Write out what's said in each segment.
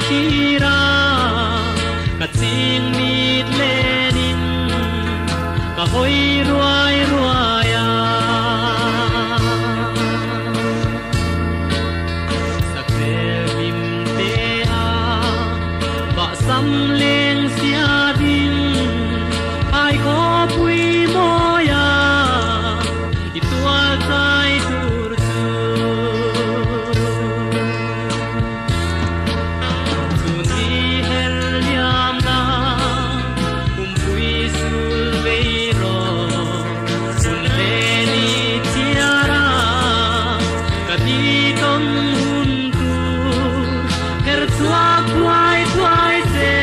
thlir a, ka ching mit lenin ka hawi ruai ruai a. Sakhmel hlim te a, vahsam leng sia ding, ai khawpui mawi a, i tual chai tur chu. Chun i her liam la, kumpui sul vei rawh, hun le ni chhiar a, ka ti tawn hun tur, her chhuak thuai thuai se,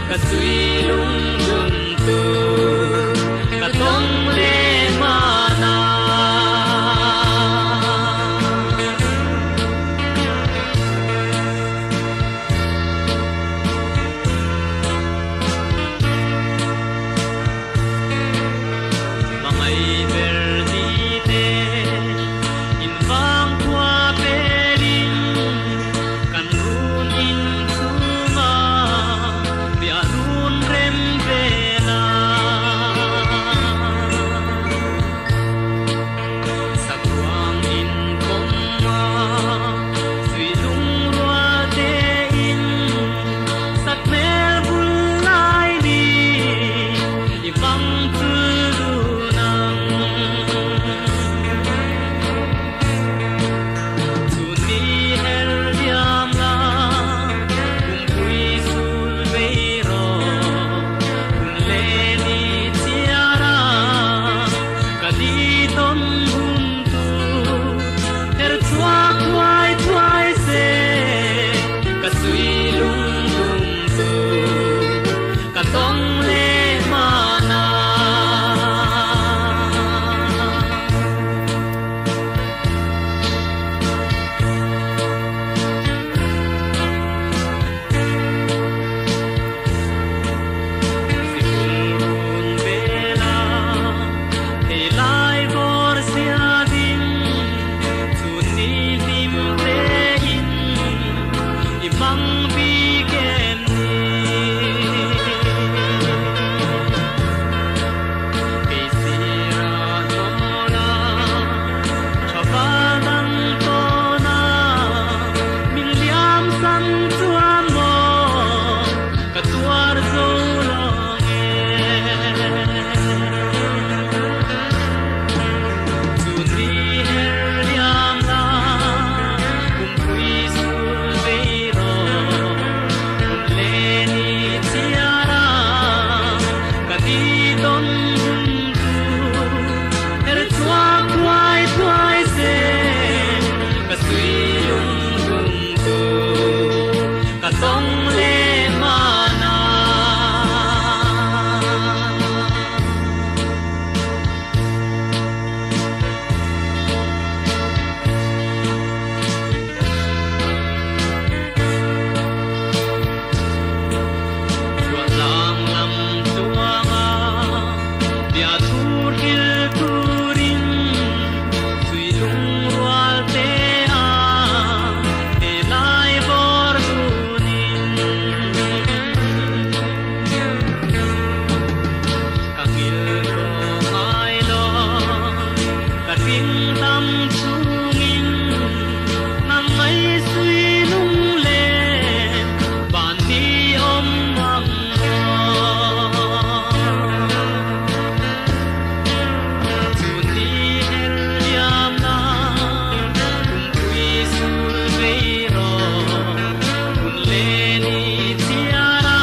ka sui lung dun tur, ka tawng leh hman a. Hmangaih ber ni te in vang khua pelin kan run in chhunga riah run rem vel a. Sakhuang in kawm a, zui lung rual te in sakhmel bul lai ni i vang chul dun ang. Chun ni her liam la, kumpui sul vei rawh, hun le ni chhiar a, ka ni tawn hun tur, her chhuak thuai thuai se, ka sui lung dum tur, ka tawng leh hman a. Sikul run vela, thei lai vawr sia ding, chhun ni hlim te in i hmang bik em ni? Kei sira hnawla, tha val dang tawn a, min liam san chuan maw ka tuar zo lo nge? Chun ni her liam la, kumpui sul vei rawh, hun le ni chhiar a, ka ti tawn hun tur, her chhuak thuai thuai se, ka sui lung dum tur, ka tawng leh hman a. Chhuahlang lam tluanga bia thur hil turin zui lung rual te a, he lai bawr dunin ka ngil tawh ngai lo, ka ring tam chungin nang mai sui lung len van ti awm ang maw. Chun ni her liam la, kumpui sul vei rawh, hun le ni chhiar a,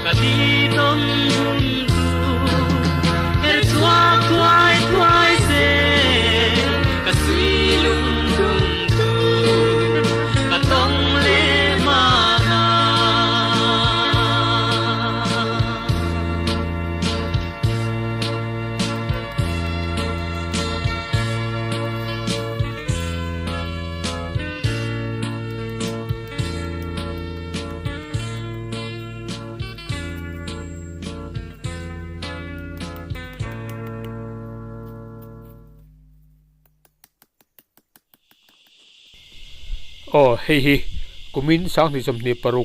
ka ti tawn hun tur, her chhuak thuai thuai se, ka sui lung dum tur, ka tawng leh hman a. Aw hei hi Kumin 2026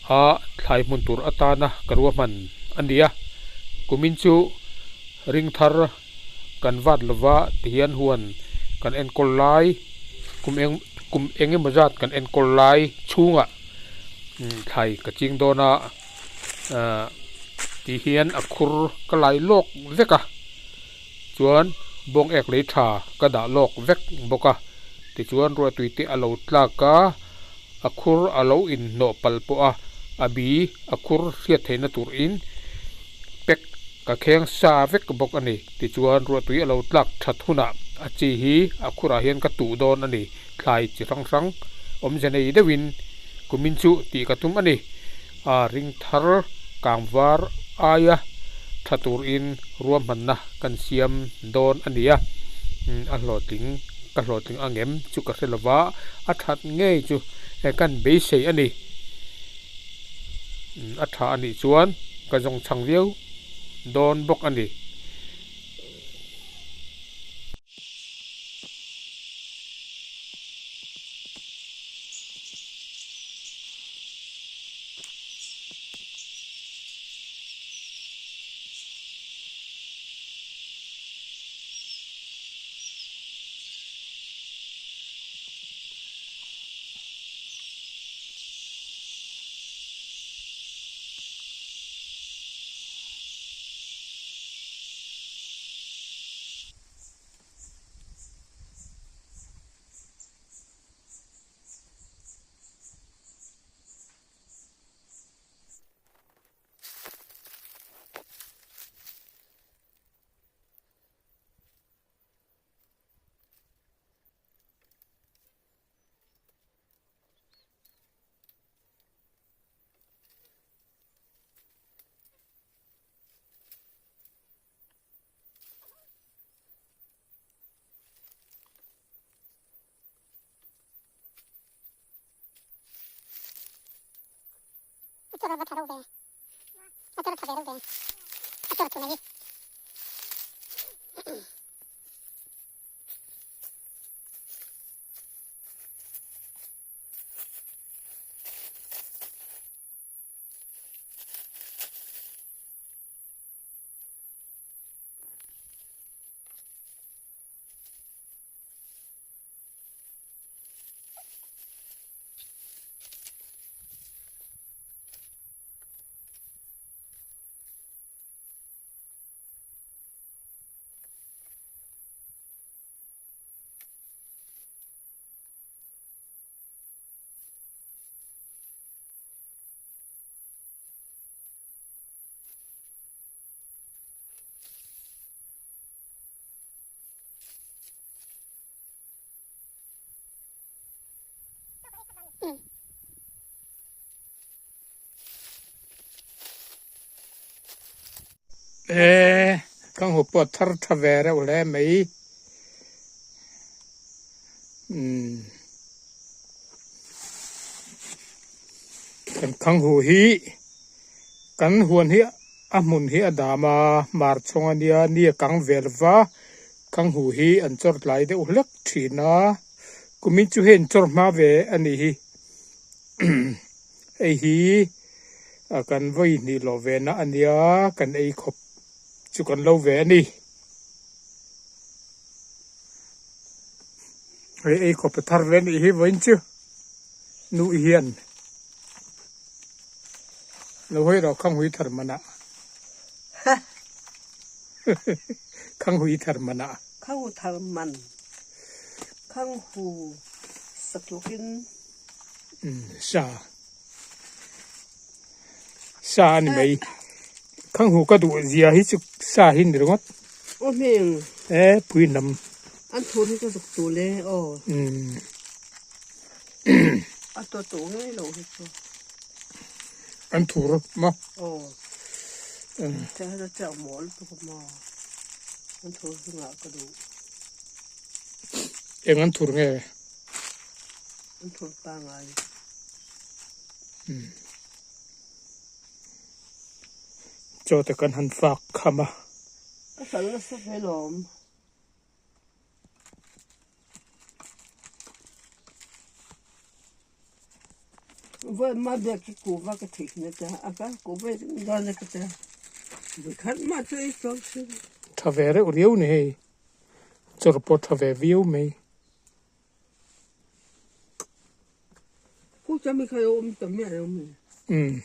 a thlai hmun tur atana ka ruahman a ni a. Kumin chu ring thar kan vat lova tihian huan kan enkawl lai kum eng kum eng emaw zat kan enkawl lai chhungah thlai ka ching dawn a ahh tihian a khur ka lai lawk vek a chuan bawng ek lei tha ka dah lawk vek bawk a tichuan ruahtui te a lo tlak a a khur a lo inhnawh palh pawh a a bi a khur hriat theihna turin pack ka kheng sa vek bawk a ni. Tichuan ruahtui a lo tlak that hunah a chi hi a khurah hian ka tuh dawn a ni. Thlai chi hrang hrang awmze nei deuhin kumin chu tih ka tum a ni. A ring thar kang var aia tha turin ruahmanna kan siam dawn a ni a. A hlawhtling ka hlawhtling ang em chu ka hre lova a that ngei chu kan beisei a ni. A tha a nih chuan ka zawng chhang viau dawn bawk a ni. E ka hmu pawh thar tha ve reuh hle mai umm kan khanghu hi kan huan hi a hmun hi a dam a mar chhawng a nia ni a kang vel va khanghu hi an chawr tlai deuh hlek thin a kumin chu hei an chawr hma ve a nih hi hei hi. A kan vawi hnih lawh ve na a nia, kan ei khawp chu kan lo ve a ni. Hei ei khawp a thar ve nih hi vawiin chu nu hian lo hawi rawh khanghui thar manah khanghui thar manah. Khanghu thar man khanghu satlukin. Sa. Sa a ni mai. Khanghu ka duh zia hi chu sa hi ni ringawt. Aw hming. E pui hnam. An thur hi ka zuk tul e aw. A to to ngei lo hi chu. An thur maw? Aw. Chah hi chah mawl tuk maw. An thur hi ngah ka duh. Eng an thur nge? An thur pangai. Chaw te kan han fak kham a. Ka sal nasa ve lawm. Voi ma bia ki ku va ka thik na cha a ka ku ve da na ka cha. Voi khat ma chu i chok si. Tha ve reuh riau ni hei. Chawr pawh tha ve viau mai. Ku cha mi kha yo um tam mi a yo mi. Umm.